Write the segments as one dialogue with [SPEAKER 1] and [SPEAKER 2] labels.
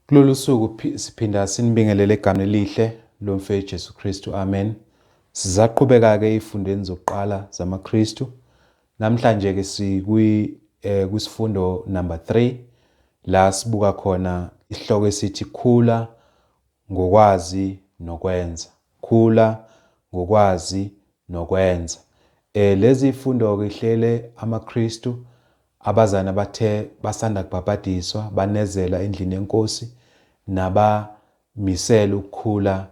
[SPEAKER 1] Kulolu suku siphinda sinibingelele egameni elihle lomfethu Jesu Kristu. Amen. Sizaqhubeka-ke ey'fundweni zokuqala zamaKristu. Namhlanje-ke sikwi kwisifundo number 3 la sibuka khona isihloko esithi khula ngokwazi nokwenza. Khula ngokwazi nokwenza. Lezi zifundo-ke ihlele amaKristu abazana bathe basanda kubhabhadiswa banezela endlini yenkosi nabamisela ukukhula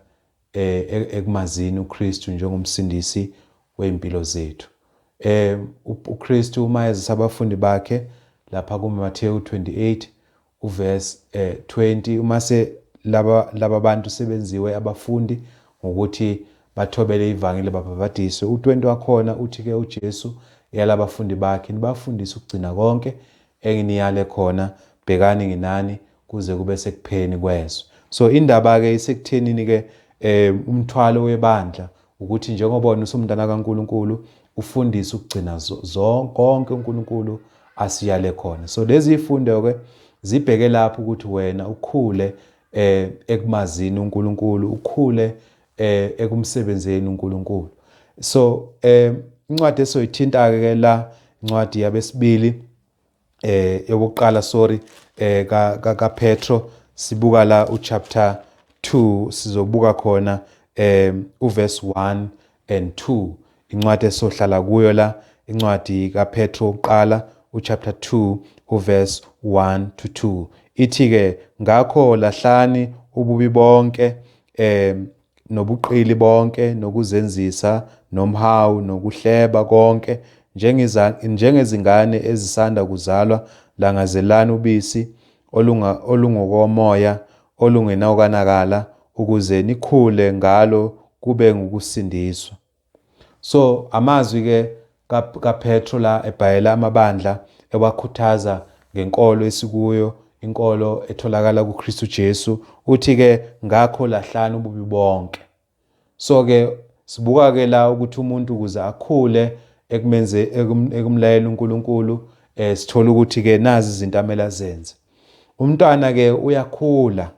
[SPEAKER 1] ekumazini uKristu njengomsindisi wezimpilo zethu. UKristu uma ezisa abafundi bakhe lapha kuMathewu 28 uverse 20, uma se laba bantu sebenziwe abafundi ngokuthi bathobele ivangeli babhabhadiswe, u20 wakhona uthi ke uJesu yalabafundi bakhe, nibafundise ukugcina konke enginiyale khona, bhekani nginani kuze kube sekupheleni kwezwe. So indaba ke isekuthenini ke umthwalo webandla ukuthi njengoba wena usumntana kaNkuluNkulu ufundise ukugcina konke uNkulunkulu asiyale khona. So lezi zifundo ke zibheke lapho ukuthi wena ukhule ekumazini uNkulunkulu, ukhule ekumsebenzeni uNkulunkulu. So incwadi esoyithinta ke la, incwadi yabesibili yokuqala, sorry, ka Petro, sibuka la uchapter 2, sizobuka khona uverse 1 and 2. Incwadi esohlala kuyo la, incwadi kaPetro uqala uchapter 2 uverse 1 to 2, ithi ke ngakho lahlani ububi bonke nobuqili bonke nokuzenzisa nomhawu nokuhleba konke, njengezingane ezisanda kuzalwa langazelani ubisi olungokomoya olungenakonakala, ukuze nikhule ngalo kube ngukusindiswa. So amazwi ke kaPetro la ebhayela amabandla ewakhuthaza ngenkolo esikuyo, inkolo etholakala kuKristu Jesu, uthi ke ngakho lahlani ububi bonke. So ke sibuka ke la ukuthi umuntu ukuze akhule ekumenze ekumlayela uNkulunkulu, sithola ukuthi ke nazi izinto amele azenze. Umntwana ke uyakhula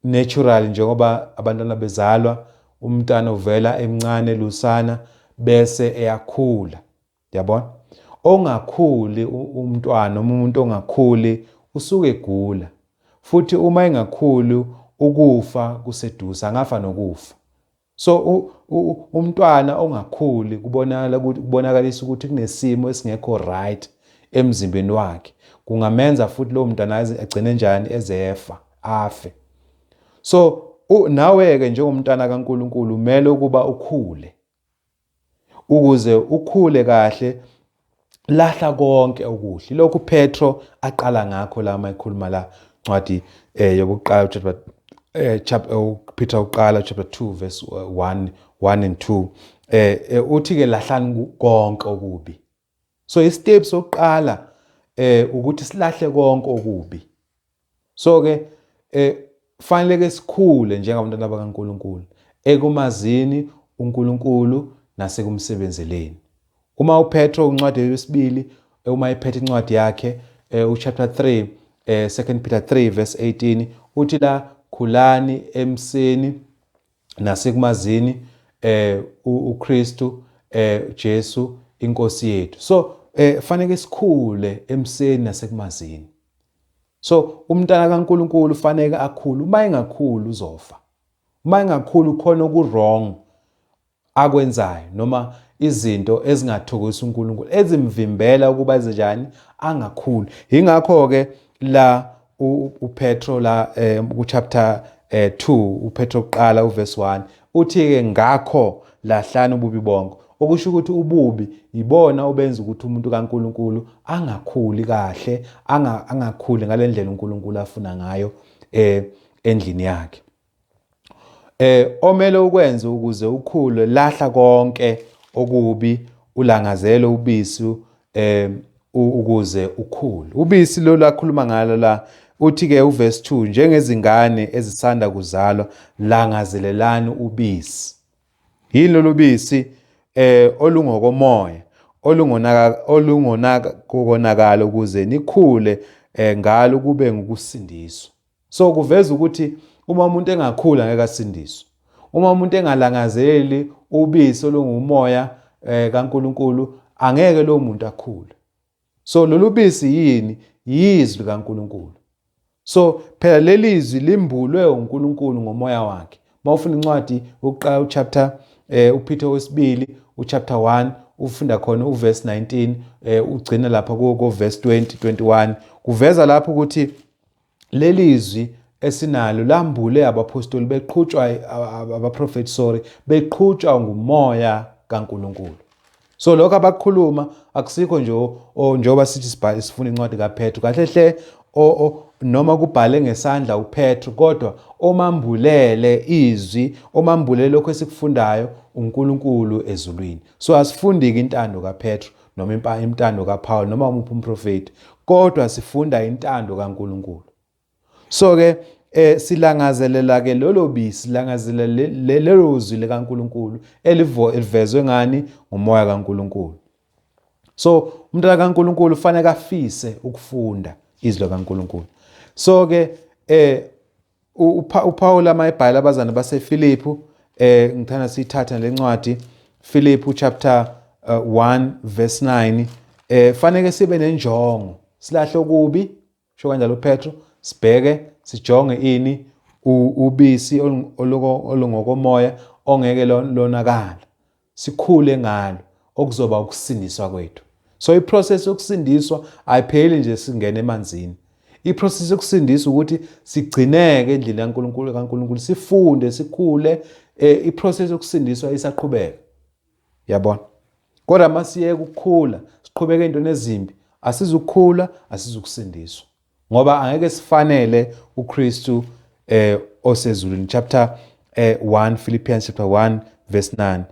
[SPEAKER 1] natural, njengoba abantwana bezalwa, umntwana uvela emncane lusana bese eyakhula, yabona. Ongakhuli umntwana, umuntu ongakhuli usuke egula, futhi uma engakhuli ukufa kuseduze, angafa nokufa. So umntwana ongakhuli kubonakala ukuthi, kubonakalisa ukuthi kunesimo esingekho right emzimbeni wakhe, kungamenza futhi lowo mntwana agcine njani ezefa afe. So nawe ke njengomntwana kaNkuluNkulu kumele ukuba ukhule. Ukuze ukhule kahle lahla konke okuhle. Lokhu Petro aqala ngakho la mayikhuluma la ncwadi yokuqala chapter chapter Peter uqala chapter 2 verse 1 and 2, uthi ke lahlani konke okubi. So istep sokuqala ukuthi silahle konke okubi. So ke fanele ke sikhule njengabantwana bakaNkuluNkulu ekumazini uNkulunkulu nasekumsebenzeleni. Uma uPetro incwadi yesibili, uma ephethe incwadi yakhe uchapter 3, 2 Peter 3 verse 18, uthi la khulani emseni nasekumazini uKristu Jesu inkosi yethu. So fanele sikhule emseni nasekumazini. So umntana kaNkuluNkulu fanele akhule, uma engakhuli uzofa. Uma engakhuli khona oku wrong akwenzayo noma izinto ezingathokozisi uNkulunkulu ezimvimbela ukuba ezenjani angakhuli. Ingakho ke la uPetro la ku chapter 2 uPetro kuqala uverse 1 uthi ke ngakho lahlani ububi bonke, okusho ukuthi ububi ibona obenza ukuthi umuntu kaNkuluNkulu angakhuli kahle, angakhuli ngalendlela uNkulunkulu afuna ngayo endlini yakhe. Omele ukwenze ukuze ukhule, lahla konke okubi, ulangazele ubisi ukuze ukhule. Ubisi lolu akhuluma ngalo la, uthi ke uverse 2, njengezingane ezisanda kuzalwa langazelelani ubisi. Yini lolu bisi? Olungokomoya, olungonaka olungonaka konakala, ukuze nikhule ngalo kube ngukusindiswa. So kuveza ukuthi uma umuntu engakhula ngeke asindiswe. Uma umuntu engalangazeleli ubisi olungumoya kaNkuluNkulu angeke lo muntu akhule. So lolu bisi yini? Yizwi likaNkuluNkulu. So phela leli zwi limbulwe uNkulunkulu ngomoya wakhe. Mawufunda incwadi yokuqala uchapter uPeter wesibili uchapter 1 ufunda khona uverse 19 ugcina lapha ku verse 20 21 kuveza lapho ukuthi leli zwi esinalo lambule abaphostoli beqhutshwa abaprofeti sorry beqhutshwa ngumoya kaNkuluNkulu. So lokho abakukhuluma akusikho nje njengoba sithi sifuna incwadi kaPetru kahle hle noma kubhale ngesandla uPetru kodwa omambulele izwi omambulele lokho esikufundayo uNkulunkulu ezulwini. So asifundi-ke intando kaPetru noma intando kaPaul noma umuphi umprofeti kodwa sifunda intando kaNkulunkulu. So ke silangazelela ke lolo bisi, silangazelela lelo zwi likaNkulunkulu elivezwe ngani ngumoya kaNkulunkulu. So umntwana kaNkulunkulu ufanele afise ukufunda izwi likaNkulunkulu. So ke uPaul mayebhala abazana baseFilipu ngithanda siyithatha lencwadi Filipu chapter 1 verse 9 fanele sibe nenjongo silahle okubi sho kanjalo uPetro sibheke sijonge ini ubisi olungokomoya ongeke lonakala sikhule ngalo okuzoba ukusindiswa kwethu. So iprocess yokusindiswa ayipheli nje singene emanzini. Iprocess yokusindiswa ukuthi sigcineke endlini kaNkulunkulu kaNkulunkulu sifunde sikhule iprocess yokusindiswa isaqhubeka. Yabona? Kodwa masiyeke ukukhula siqhubeke entweni ezimbi asizukukhula asizukusindiswa. Ngoba angeke sifanele uKristu osezulwini. Chapter 1 Philippians chapter 1 verse 9.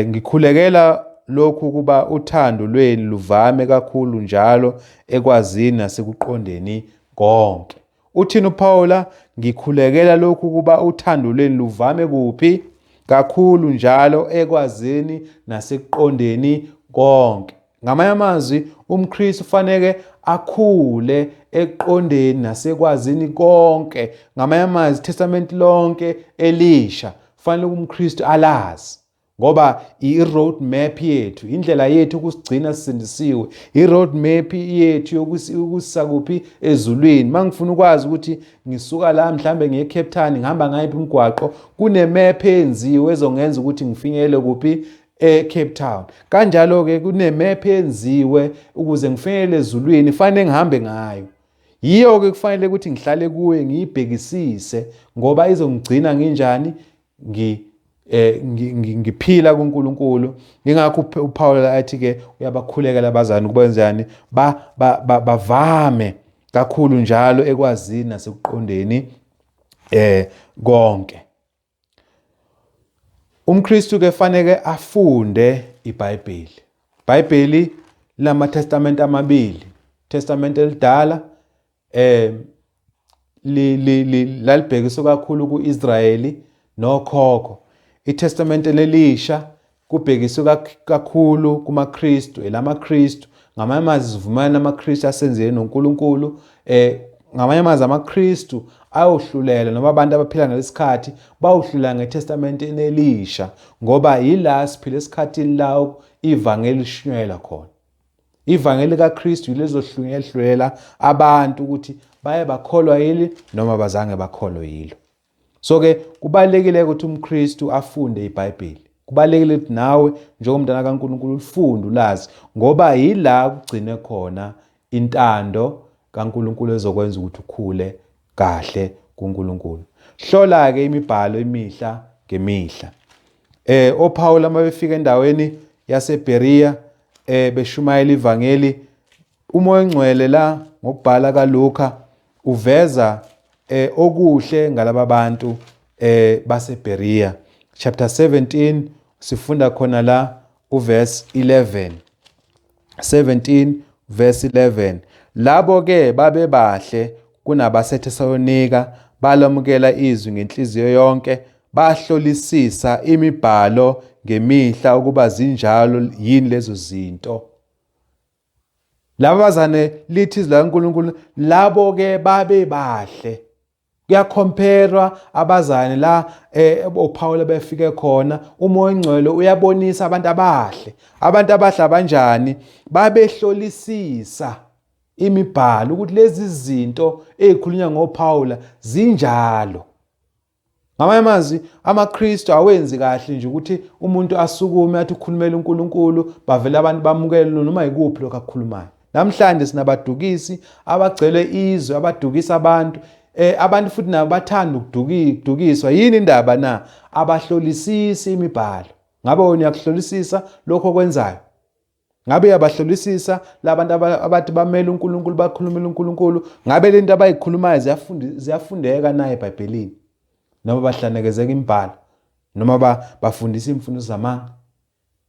[SPEAKER 1] Ngikhulekela lokhu kuba uthando lwenu luvame kakhulu njalo ekwazini nasekuqondeni konke. Uthini uPaula? Ngikhulekela lokhu kuba uthando lwenu luvame kuphi? Kakhulu njalo ekwazini nasekuqondeni konke. Ngamanye amazwi umKristu ufanele akhule ekuqondeni nasekwazini konke. Ngamanye amazwi iTestament lonke elisha kufanele umKristu alazi ngoba i-road map yethu, indlela yethu ukusigcina sisindisiwe, i-road map yethu yokusisa kuphi ezulwini. Mangifuna ukwazi ukuthi ngisuka la mhlambe ngiye eCape Town ngihamba ngayiphi imigwaqo, kune-map eyenziwe ezongenza ukuthi ngifinyelele kuphi eCape Town. Kanjalo ke kunemap eyenziwe ukuze ngifinyelele ezulwini, fanele ngihambe ngayo. Yiyo ke kufanele ukuthi ngihlale kuye ngiyibhekisise ngoba izongigcina nginjani ngiphila kuNkulunkulu. Ingakho uPaul athi ke uyabakhulekela abazali ukuba benzani bavame kakhulu njalo ekwazini nasekuqondeni konke. UmKristu ke fanele afunde iBhayibheli. IBhayibheli lamaTestamente amabili, Testamente elidala lalibhekiswe kakhulu kuIsrayeli nokhokho. ITestamente lelisha kubhekiswe kakhulu kumaKristu, elamaKristu. Ngamanye amazwi sivumelana amaKristu asenzele noNkulunkulu. Ngamanye amazwi amaKristu ayohlulela noma abantu abaphila ngalesikhathi bayohlulela ngeTestamente elisha ngoba yila siphila esikhathini la ivangeli lishunyayelwa khona. Ivangeli kaKristu yilezohlulela abantu ukuthi baye bakholwa yili noma bazange bakholwe yilo. So ke kubalulekile ukuthi umKristu afunde iBhayibheli. Kubalulekile ukuthi nawe njengomntana kaNkulunkulu ulifunde ulazi ngoba yila kugcine khona intando kaNkulunkulu ezokwenza ukuthi ukhule kahle kuNkulunkulu. Hlola ke imibhalo imihla ngemihla. OPaul uma befika endaweni yaseBerea beshumayela ivangeli, uMoya oNgcwele la ngokubhala kaLuka uveza okuhle ngalaba bantu baseBerea. Chapter 17 sifunda khona la uverse 11. 17 verse 11. Labo ke babebahle kunabaseThesalonika, balamukela izwi ngenhliziyo yonke, bahlolisisa imibhalo ngemihla ukuba zinjalo yini lezo zinto. Laba bazane lithi izwi likaNkulunkulu labo ke babe bahle. Kuyakhomperwa abazane la oPaul befike khona, uMoya oNgcwele uyabonisa abantu abahle. Abantu abahle abanjani? Babehlolisisa imibhalo ukuthi lezi zinto ezikhulunywa ngoPaul zinjalo. Ngamanye amazwi, amaKristu awenzi kahle nje ukuthi umuntu asukume athi ukhulumela uNkulunkulu, bavele abantu bamukele noma yikuphi lokho akukhulumayo. Namhlanje sinabadukisi abagcwele izwe, abadukisa abantu. Abantu futhi nabo bathanda ukudukiswa. Yini indaba na? Abahlolisisi imibhalo. Ngabe wena uyakuhlolisisa lokho okwenzayo? Ngabe uyabahlolisisa labantu abathi bamele uNkulunkulu, bakhulumela uNkulunkulu? Ngabe lento abayikhulumayo ziyafundeka na eBhayibhelini? Noma bahlanekezeka imibhalo? Noma bafundisa imfundiso zamanga?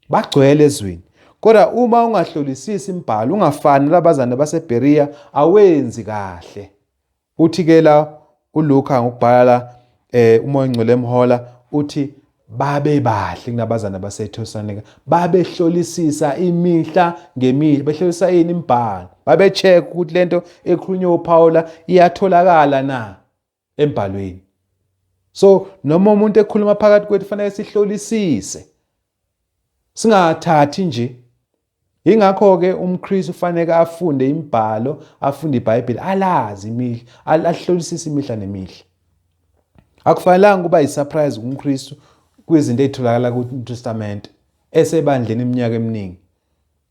[SPEAKER 1] Bagcwele ezweni. Kodwa uma ungahlolisisi imibhalo, ungafani nalabazane baseBheriya, awenzi kahle. Uthi ke la uLuka ngokubhala uMoya oNgcwele emhola uthi babe bahle kunabazana baseThesalonika, babehlolisisa imihla ngemihla, behlolisisa ini imibhalo, babe-check ukuthi lento ekhulunywe uPawula iyatholakala na embhalweni. So noma umuntu ekhuluma phakathi kwethu fanele sihlolisise, singathathi nje. Yingakho-ke umKristu ufanele afunde imibhalo, afunde iBhayibheli, alazi imihla, alihlolisise imihla nemihla. Akufanelanga kuba yi-surprise kumKristu kwizinto ey'tholakala ku-New Testament esebandleni iminyaka eminingi.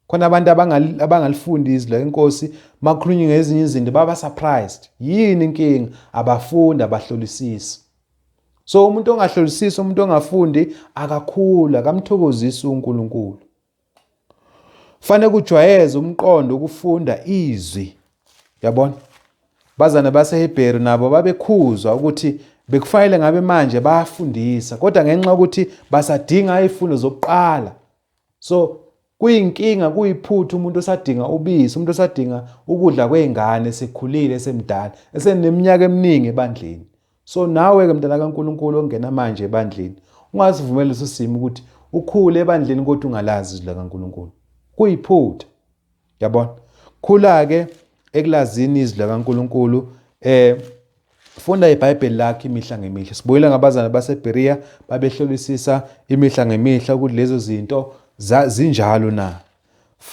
[SPEAKER 1] Khona abantu abangalifundi izwi lenkosi, makukhulunywa ngezinye izinto baba surprised. Yini inkinga? Abafundi, abahlolisisi. So umuntu ongahlolisisi, umuntu ongafundi akakhula, akamthokozisi uNkulunkulu. Fanele kujwayeze umqondo ukufunda izwi. Yabona? Bazane baseHebheru nabo babekhuzwa ukuthi bekufanele ngabe manje bayafundisa, kodwa ngenxa yokuthi basadinga izifundo zokuqala. So kuyinkinga, kuyiphutha umuntu osadinga ubisi, umuntu osadinga ukudla kwezingane esekhulile, esemdala, eseneminyaka eminingi ebandleni. So nawe-ke mntana kaNkulunkulu ongena manje ebandleni, ungasivumeli leso simo ukuthi ukhule ebandleni kodwa ungalazi izwi likaNkulunkulu. Kuyiphutha. Yabona? Khula-ke ekulazini izwi likaNkulunkulu, funda iBhayibheli lakho imihla ngemihla. Sibuyile ngabazana baseBheriya, babehlolisisa imihla ngemihla ukuthi lezo zinto zinjalo na.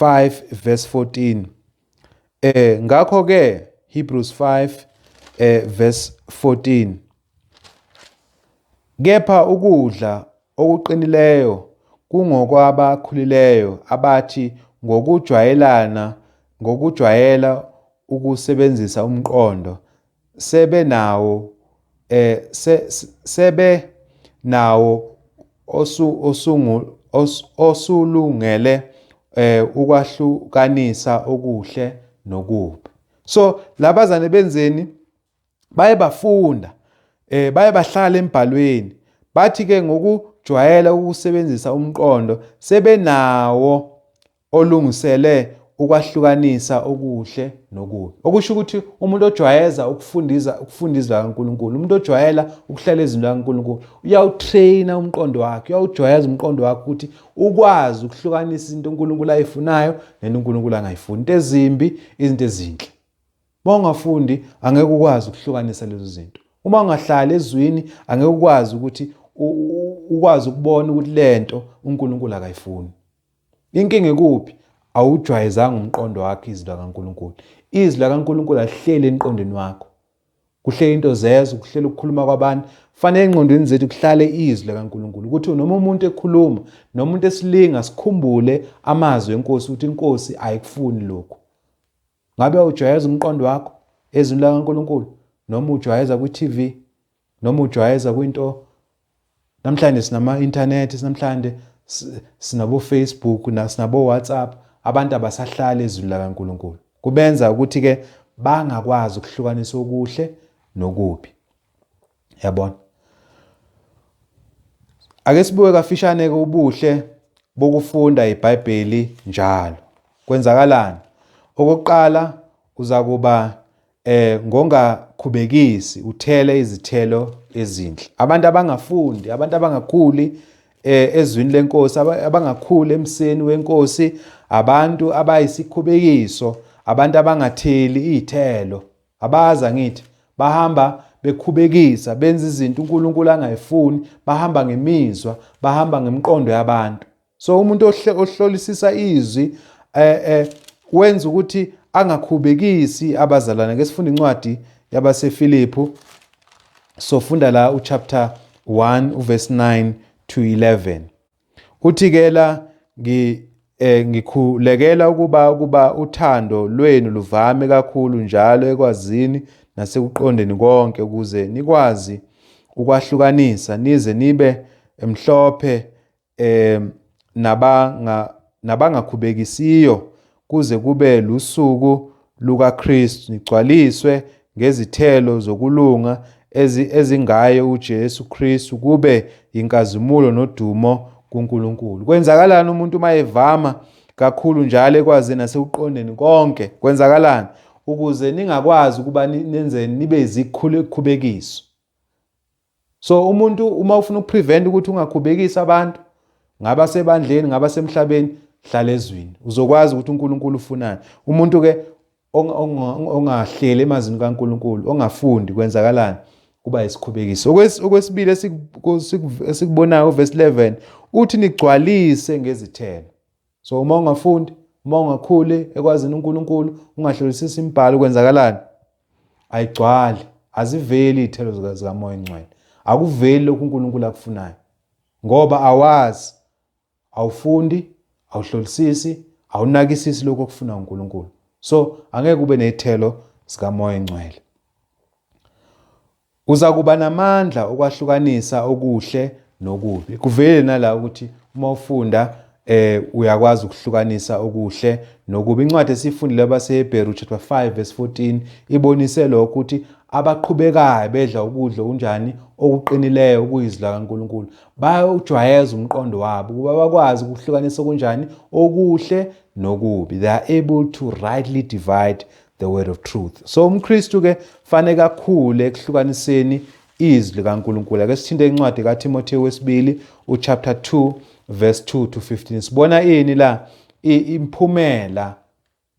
[SPEAKER 1] 5 verse 14. Ngakho ke Hebrews 5 verse 14. Kepha ukudla okuqinileyo kungokwabakhulileyo abathi ngokujwayelana, ngokujwayela ukusebenzisa umqondo sebenawo sebe nawo osulungele ukwahlukanisa okuhle nokubi. So labazane benzeni? Baye bafunda, baye bahlala embhalweni, bathi ke ngokujwayela ukusebenzisa umqondo sebenawo olungisele ukwahlukanisa okuhle nokubi. Okusho ukuthi umuntu ojwayeza ukufunda izwi likaNkulunkulu, umuntu ojwayela ukuhlala ezwini likaNkulunkulu, uyawutraina umqondo wakhe, uyawujwayeza umqondo wakhe ukuthi ukwazi ukuhlukanisa izinto uNkulunkulu ayifunayo nento uNkulunkulu angayifuni, into ezimbi, izinto ezinhle. Uma ungafundi angeke ukwazi ukuhlukanisa lezo zinto. Uma ungahlali ezwini angeke ukwazi ukuthi ukwazi ukubona ukuthi lento uNkulunkulu akayifuni. Inkinga ikuphi? Awujwayezanga umqondo wakho izwi likaNkulunkulu. Izwi likaNkulunkulu alihleli emqondweni wakho. Kuhleli into zezwe, kuhleli ukukhuluma kwabantu. Fanele engqondweni zethu kuhlale izwi likaNkulunkulu ukuthi noma umuntu ekhuluma, noma umuntu esilinga, sikhumbule amazwi enkosi ukuthi inkosi ayikufuni lokhu. Ngabe ujwayeza umqondo wakho ezwini likaNkulunkulu noma ujwayeza kwi-TV noma ujwayeza kwinto? Namhlanje sinama-internet, namhlanje sinabo-Facebook, sinabo-WhatsApp. Abantu abasahlali ezwini likaNkulunkulu. Kubenza ukuthi-ke bangakwazi ukuhlukanisa okuhle nokubi. Yabona? Ake sibuke kafishane-ke ubuhle bokufunda iBhayibheli njalo. Kwenzakalani? Okokuqala uzakuba ngongakhubekisi, uthele izithelo ezinhle. Abantu abangafundi, abantu abangakhuli ezwini lenkosi, abangakhuli emseni wenkosi, abantu abayisikhubekiso, Abantu abangatheli iy'thelo, abazi angithi, bahamba bekhubekisa, benza izinto uNkulunkulu angayifuni, bahamba ngemizwa, bahamba ngemiqondo yabantu. So umuntu ohlolisisa izwi wenza ukuthi angakhubekisi abazalwane. Ke sifunda incwadi yabaseFiliphu, sofunda la uchapter 1 uverse 9 to 11. Uthi ke la, ngikhulekela ukuba uthando lwenu luvame kakhulu njalo ekwazini nasekuqondeni konke, ukuze nikwazi ukwahlukanisa nize nibe emhlophe nabangakhubekisiyo kuze kube lusuku lukaKristu, nigcwaliswe ngezithelo zokulunga ezingaye uJesu Kristu, kube inkazimulo nodumo kuNkulunkulu. Kwenzakalani umuntu uma evama kakhulu njalo ekwazini nasekuqondeni konke? Kwenzakalani? Ukuze ningakwazi ukuba nenzeni, nibe izikhubekiso. So umuntu uma ufuna ukuprevent ukuthi ungakhubekisi abantu, ngaba sebandleni, ngaba semhlabeni, hlala ezwini, uzokwazi ukuthi uNkulunkulu ufunani. Umuntu ke ongahleli emazini kaNkulunkulu, ongafundi, kwenzakalani? Kuba isikhubekiso. Okwesibili esikubonayo, uverse 11 uthi nigcwalise ngezithelo. So uma ungafundi, uma ungakhuli ekwazini uNkulunkulu, ungahlolisisi imibhalo, kwenzakalani? Ayigcwali, aziveli iy'thelo zikaMoya oNgcwele, akuveli lokhu uNkulunkulu akufunayo, ngoba awazi, awufundi, awuhlolisisi, awunakisisi lokhu okufuna uNkulunkulu. So angeke ube ney'thelo zikaMoya oNgcwele. Uza kuba namandla okwahlukanisa okuhle nokubi. Kuvele nala ukuthi uma ufunda uyakwazi ukuhlukanisa okuhle nokubi. Incwadi esifundile abaseHebheru chapter 5 verse 14 ibonise lokho, ukuthi abaqhubekayo bedla ukudla okunjani, okuqinileyo, okuyizwi likaNkulunkulu, bayawujwayeza umqondo wabo ukuba bakwazi ukuhlukanisa okunjani, okuhle nokubi. They are able to rightly divide the word of truth. So umKristu ke fanele kakhulu ekuhlukaniseni izwi likaNkulunkulu. Ake sithinte incwadi kaTimotheo wesibili uchapter 2 verse 2 to 15. Sibona ini la? Imphumela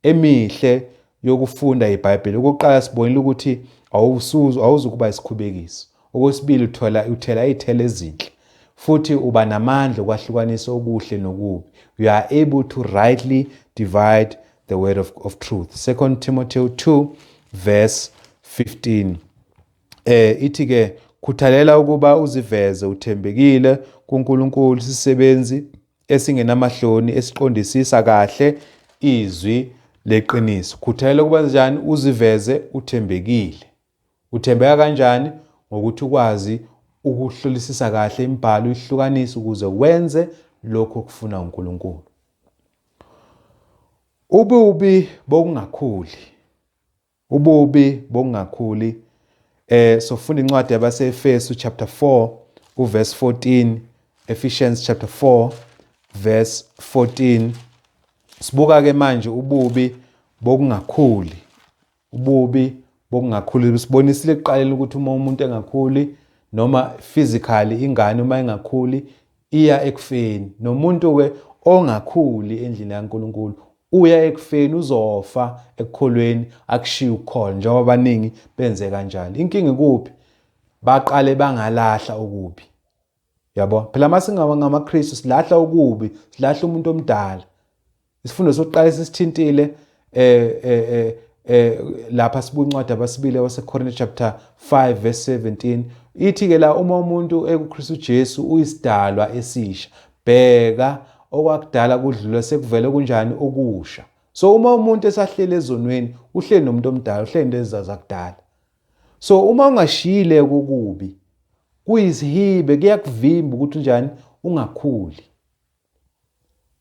[SPEAKER 1] emihle yokufunda iBhayibheli. Okokuqala sibonile ukuthi awuzukuba isikhubekiso. Okwesibili, uthela iy'thelo ezinhle, futhi uba namandla okwahlukanisa okuhle nokubi. You are able to rightly divide the word of truth. 2 Timothy 2 verse 15 ithi ke, khuthalela ukuba uziveze uthembekile kuNkulunkulu, isisebenzi esingenamahloni esiqondisisa kahle izwi leqiniso. Khuthalela ukuba njani? Uziveze uthembekile. Uthembeka kanjani? Ngokuthi ukwazi ukuhlolisisa kahle imibhalo, uyihlukanise ukuze wenze lokho okufuna uNkulunkulu. Ububi bokungakhuli. Ububi bokungakhuli. Sofunda incwadi yabaseEfesu chapter 4 uverse 14, Ephesians chapter 4 verse 14. Sibuka ke manje ububi bokungakhuli. Ububi bokungakhuli, sibonisile ekuqaleni ukuthi uma umuntu engakhuli, noma physically ingane uma engakhuli iya ekufeni, nomuntu ke ongakhuli endlini kaNkulunkulu uya ekufeni, uzofa ekukholweni, akushiye ukukholwa, njengoba abaningi benze kanjalo. Inkinga ikuphi? Baqale bangalahla okubi. Yabo phela, uma ngamaKristu silahla okubi, silahla umuntu omdala. Isifundo sokuqala esisithintile lapha sibuka incwadi abasibili waseKorinte chapter 5 verse 17, ithi ke la, uma umuntu ekuKristu Jesu uyisidalwa esisha, bheka okwakudala kudlula, sekuvele kunjani, okusha. So uma umuntu esahlele ezonweni, uhleli nomuntu omdala, uhleli lezi zakudala. So uma ungashiyile kokubi, kuyisihibe, kuyakuvimba ukuthi unjani, ungakhuli.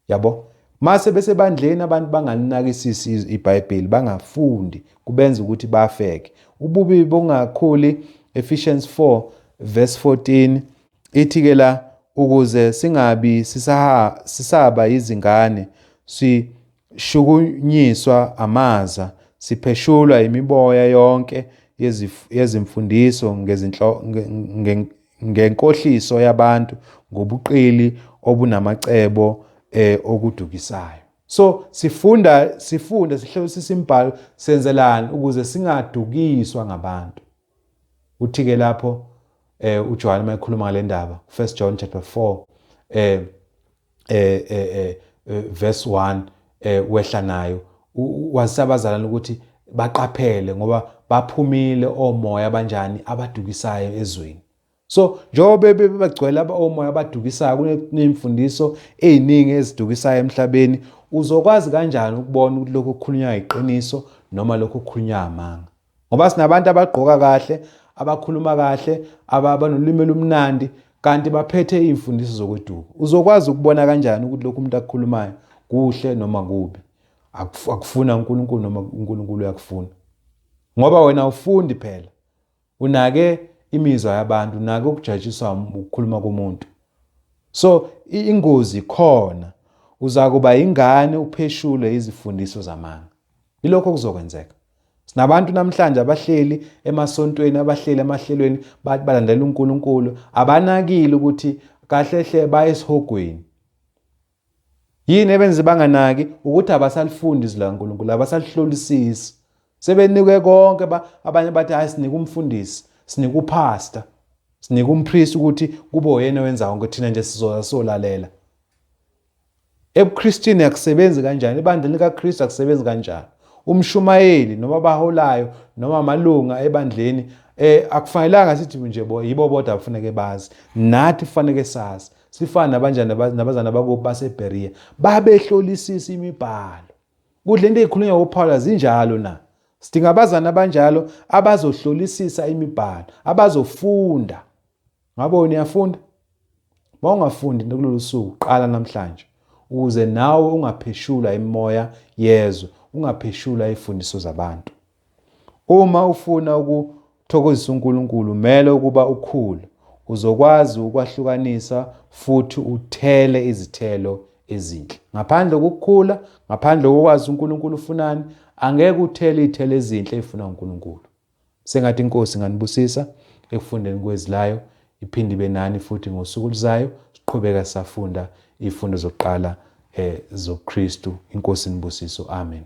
[SPEAKER 1] Yabo, mase besebandleni abantu bangalinakisisi iBhayibheli, bangafundi, kubenza ukuthi bafeke. Ububi bongakhuli, Ephesians 4 verse 14 ithi ke la, ukuze singabi sisaba izingane, sishukunyiswa amaza, sipheshulwa imiboya yonke yezimfundiso ngenkohliso yabantu, ngobuqili obunamacebo okudukisayo. So sifunda sifunda sihlolisisa imibhalo senzelani ukuze singadukiswa ngabantu. Uthi ke lapho uJohane mayekhuluma ngale ndaba 1 John chapter 4 verse 1 wehla nayo wazisa abazalwane ukuthi baqaphele ngoba baphumile omoya abanjani abadukisayo ezweni. So njengoba bebagcwele omoya abadukisayo kunemfundiso eziningi ezidukisayo emhlabeni, uzokwazi kanjani ukubona ukuthi lokho kukhulunywa iqiniso noma lokho kukhulunywa amanga? Ngoba sinabantu abagqoka kahle, abakhuluma kahle, abanolimi olumnandi kanti baphethe izimfundiso zokweduka. Uzokwazi ukubona kanjani ukuthi lokhu umuntu akukhulumayo kuhle noma kubi? Akufuna uNkulunkulu noma uNkulunkulu uyakufuna? Ngoba wena awufundi phela. Unake imizwa yabantu, unake ukujatshiswa ukukhuluma komuntu. So ingozi ikhona. Uzakuba ingane upheshulwe izifundiso zamanga. Yilokho okuzokwenzeka. Sinabantu namhlanje abahleli emasontweni, abahleli emahlelweni, bathi balandela uNkulunkulu, abanakile ukuthi kahle hle baye esihogweni. Yini ebenze banganaki? Ukuthi abasalifundi izwi likaNkulunkulu, abasalihlolisisi. Sebenikwe konke, abanye bathi hayi sinika umfundisi, sinika upastor, sinika umpriest ukuthi kube uyena owenza konke, thina nje sizoza solalela. EbuKristwini akusebenzi kanjani, ebandleni likaKristu akusebenzi kanjani. Umshumayeli noma abaholayo noma amalunga ebandleni akufanelanga sithi nje yibo bodwa abafuneke bazi, nathi kufanele sazi. Sifana nabanjani nabazana bakubo baseBheriya, babehlolisisa imibhalo. Kudla into ezikhulunywa uPaul zinjalo na? Sidinga abazana abanjalo abazohlolisisa imibhalo, abazofunda. Ngabe wena uyafunda? Uma ungafundi kulolu suku, qala namhlanje ukuze nawe ungapheshulwa imimoya yezwe, ungapheshulwa izifundiso zabantu. Uma ufuna ukuthokozisa uNkulunkulu, umele ukuba ukhule, uzokwazi ukwahlukanisa futhi uthele izithelo ezinhle. Ngaphandle kokukhula, ngaphandle kokwazi uNkulunkulu ufunani, angeke uthele izithelo ezinhle ezifunwa uNkulunkulu. Sengathi iNkosi inganibusisa ekufundeni kwezwi layo, iphinde ibe nani futhi ngosuku oluzayo, siqhubeka sisafunda izifundo zokuqala zobuKristu. INkosi inibusiso. Amen.